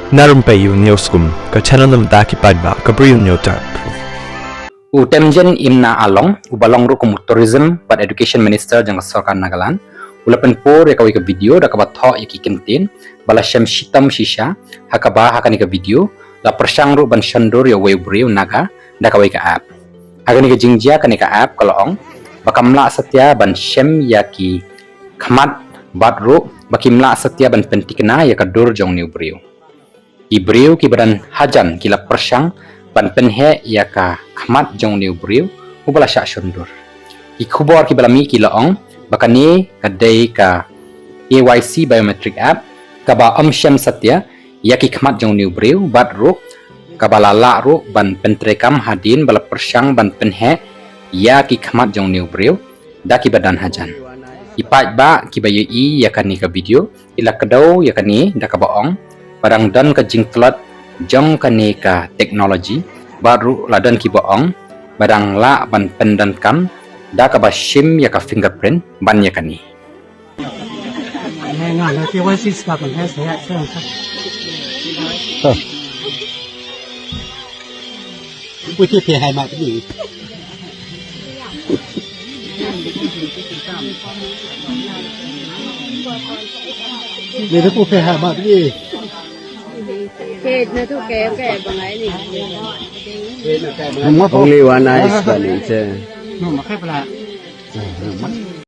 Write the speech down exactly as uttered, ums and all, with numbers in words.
Na Rympei Ïew News Kum, ka channel na bynta ki paidbah ka Bri Ïew News Tap. U Temjen Imna Along, uba long ruh kum u Tourism bad Education Minister jong ka Sorkar Nagaland, u la pynpur ïa kawei ka video da kaba thoh ïa ki kyntien ba la shem shitom shisha, ha kaba ha kane ka video la pyrshang ruh ban shondur ïa uwei u briew Naga da kawei ka app. Ha kane ka jingjia kane ka app ka la ong ba kam lah satia ban shem ïa ki khmat bad ruh ba kim lah satia ban pynthikna ïa ka dur jong une u briew. Ki briew kiba don hajan ki la pyrshang ban pynheh ïa ka khmat jong une u briew uba la shah shondur. Ki khubor kiba la mih ki la ong ba kane ka dei ka K Y C biometric app kaba ym shem satia ïa ki khmat jong une u briew bad ruh kaba la lah ruh ban pyntreikam hadien ba la pyrshang ban pynheh ïa ki khmat jong une u briew da kiba don hajan. Ki paidbah kiba ïohi ïa kane ka video ki la kdew ïa kane da kaba ong ba dang don ka jingtlot jong kane ka technology bad ruh la don kiba ong ba dang lah ban pyndonkam da kaba shim ïa ka fingerprint ban ïa kane. Only one eyes, but it's, uh,